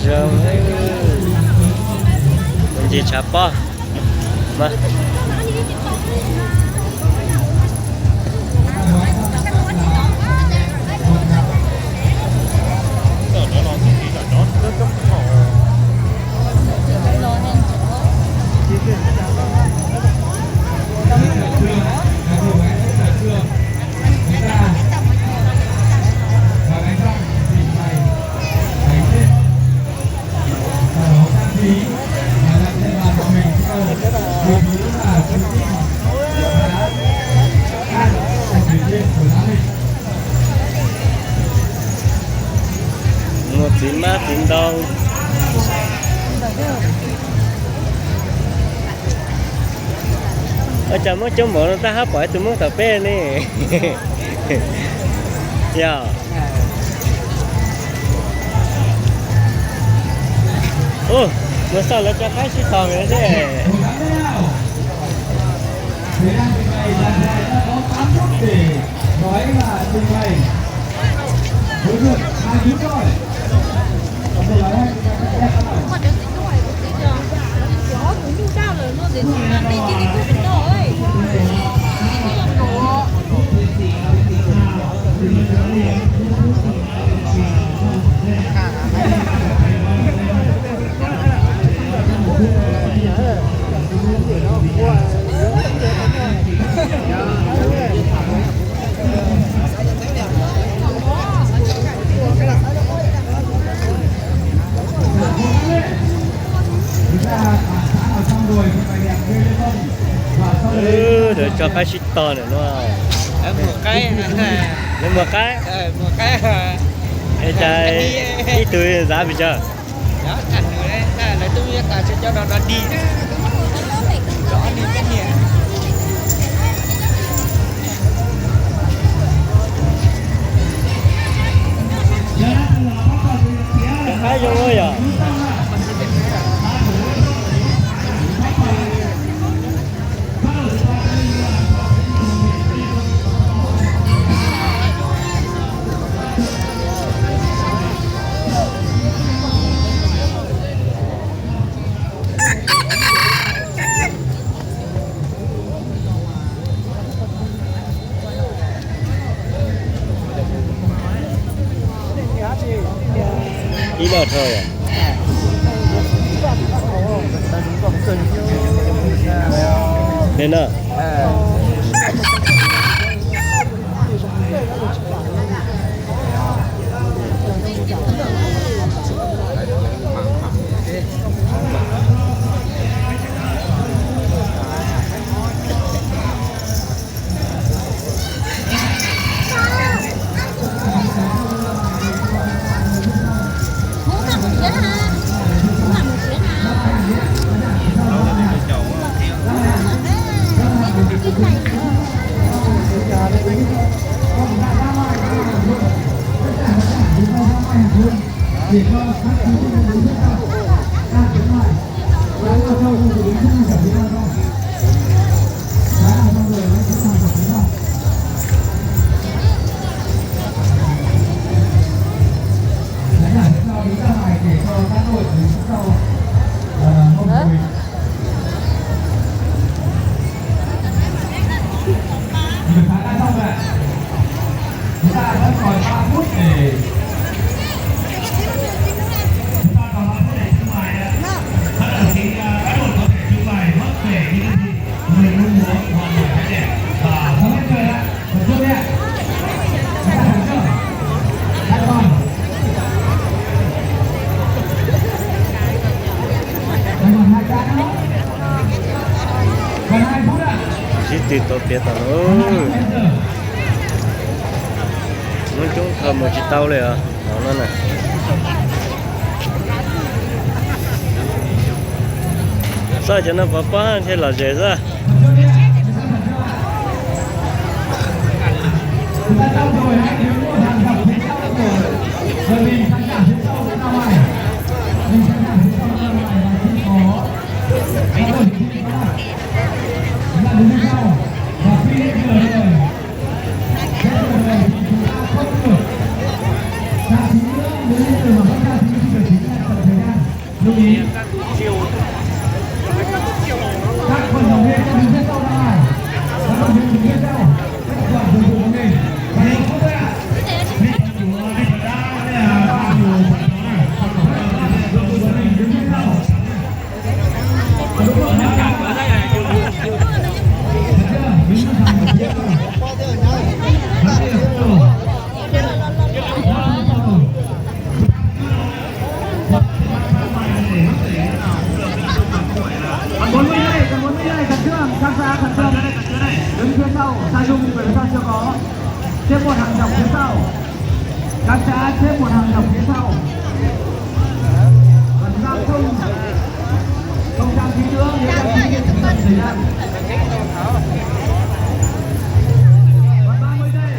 Zoo, ncig tshav pob mas. Muaj txiv mab txiv ntoo. Ua cas muab coob npaum no tab hab pom ib tug Hmoob tom peb ne? Yog. Mus xauj lawv cov qaib sib tog lawm thiab. Lawv tso qaib sib tog ntawm no. Lawv muag qaib. Es cas ib tug zav pes tsawg? Qaib zoo yom. Ib loj dhau yom. Li no. Sib tw tau piav tom no. Muab coob kho mus tsis tau li os no na. Xauj cov no pov pob thiaj lom zem xwb. Các vận động viên các thứ tiếp sau ra ngoài. Các vận động viên thứ tiếp sau. Các bạn thường phục của mình. Và những phút Còn bốn mươi giây, còn bốn mươi giây, khẩn trương, tham gia khẩn trương. Đứng phía sau, Sa Dung về phía sau chưa có. Thêm một hàng dọc phía sau. Các xã thêm một hàng dọc phía sau. Còn giao thông, không trang trí nữa, nếu trang trí thì chúng ta thời gian. Còn ba mươi giây.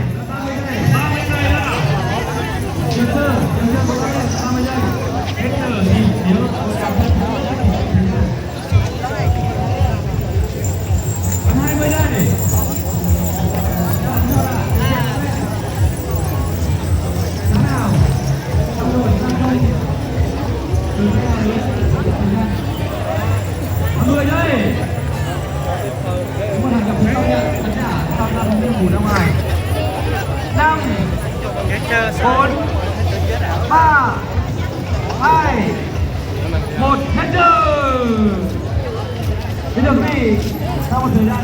Mười giây. Các bạn làm nhiệm vụ ra ngoài. Năm, bốn, ba, hai, một, hết giờ. Xin được nghỉ sau một thời gian